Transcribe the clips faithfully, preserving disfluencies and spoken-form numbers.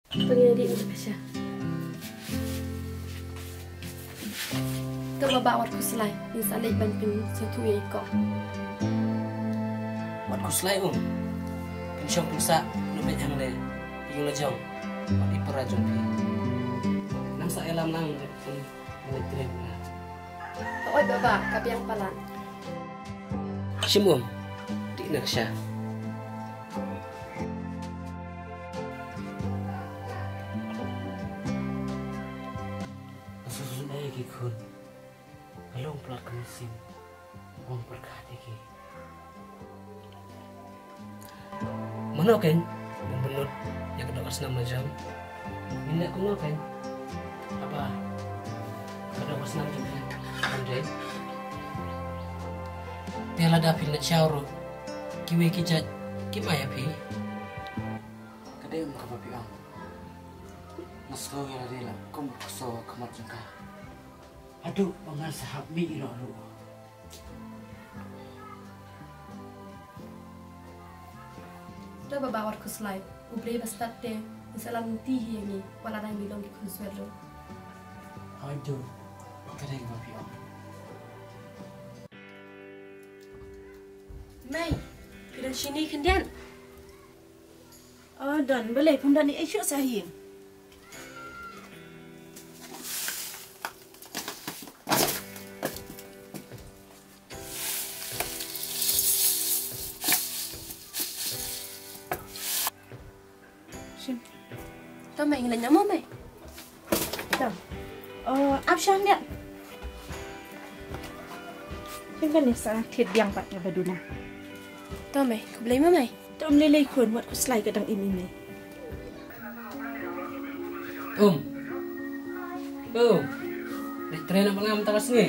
Pynïadih na ka sha. Ka baba wat khuslai, ngin sa leit ban pynsngewthuh ïa i kong. Wat khuslai um. Pynshong pynsah, nang beit hangne. Ïing la jong. Wat i para jong phi. Nang sa ïalam lang. Leit trei na. Oi baba, ka biang palat. Shim um. Dih na ka sha. Ka susun ei ki khun. Ka long palat ka mynsiem. Ong pyrkhat ïa ki. Mano kein ban pynlut ïa ka doh ka snam la jong? Ngin leh kumno kein? Haba ka doh ka snam jong phi kan dei. Te lada phi leit shaw ruh, kiwei ki jait kim ai ïa phi. Ka dei kum kaba phi ong. Nga sngew ïa lade la kum ka soo ka mat jong ka. Haduh ba ngan sa hap mih ïa lade ruh. To baba wat khuslai, U Blei ba stad te u sa ïalam lynti hi ïa ngi, wat la dang ngi long ki khun swet ruh. Haduh, ka dei kaba phi ong. Mei, phi don shini khyndiat? Oh, don, balei phim don ei shuh sa hi. Shim. To mei, ngi leit noh mo mei. To. Oh, ap shang dia. Shim kan ni sa thied biang pat nga ba duna. To mei, khublei mo mei. To mlei lei khun, wat khuslai ka dang im im mei. Um. Um. Leit trei noh ma nga mynta ka sngi.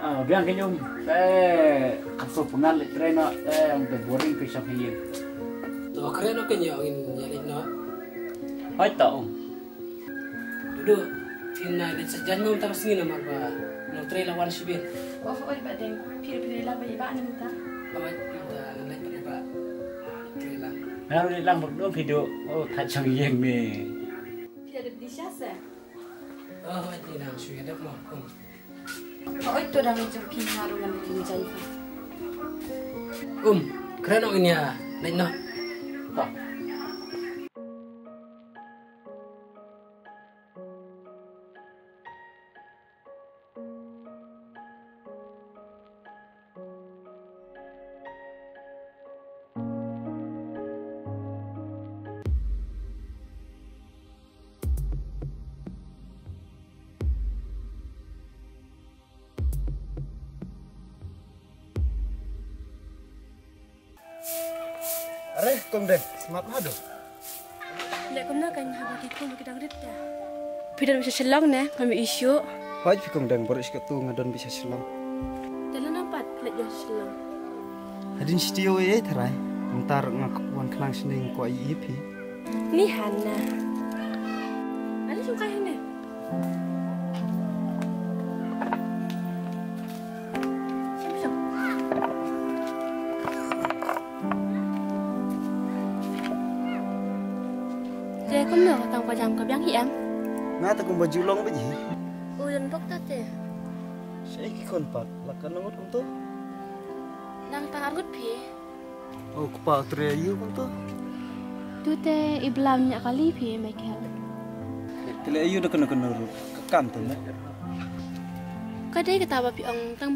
Ah, biang kein um. Te ka shu pyngngad leit trei noh, te ym te boring phi shong ha ïing. To kren noh kein ïa ngin ïa leit noh. Hooid to um. Duh duh, phin nang leit sa jan mo mynta ka sngi namar ba nongtrei la wan shibit. Oh, hooid Bah Deng. Phi ruh phi leit lang bad i Bah mynta. Hooid, mynta ngan leit bad i Bah. Trei lang. Ngan leit lang bad u Deng phi duh. Oh, thait shong ïing ne. Phi la dep di sha se? Oh, hooid, ngi dang shu ïa dep mo. Hooid to dang jur ki nga ruh ngan leit jan pha. Um, kren noh ngin ïa leit noh. To. Are, Kong Deng, smat haduh. Leh kumno kein haba ki khun ki dang rit te? Phi don beit sha Shillong ne, ngam ïohi shuh. Hooid phi Kong Deng, baroh shi katto nga don beit sha Shillong. Te lano pat leit ïoh sha Shillong? Hadien shi taïew ei ei tharai. Mynta ruh nga wan khnang shane nga kwah ïohi ïa phi. Ni hana. Ani shong kai hane. Shong, shong. Te kumno ka kam ka jam ka biang hi em? Nga te kumba ju long beit hi. U don bok ta te. Shaei ki khun pat, la katno ngut kumto? Dang tang ar ngut phi. O kpa, u trei aïu kumto? Tu te i Blam ñiah kali phi Michael. Te leh aïu da kano kano ruh ka kam te me. Ka dei kata ba phi ong tang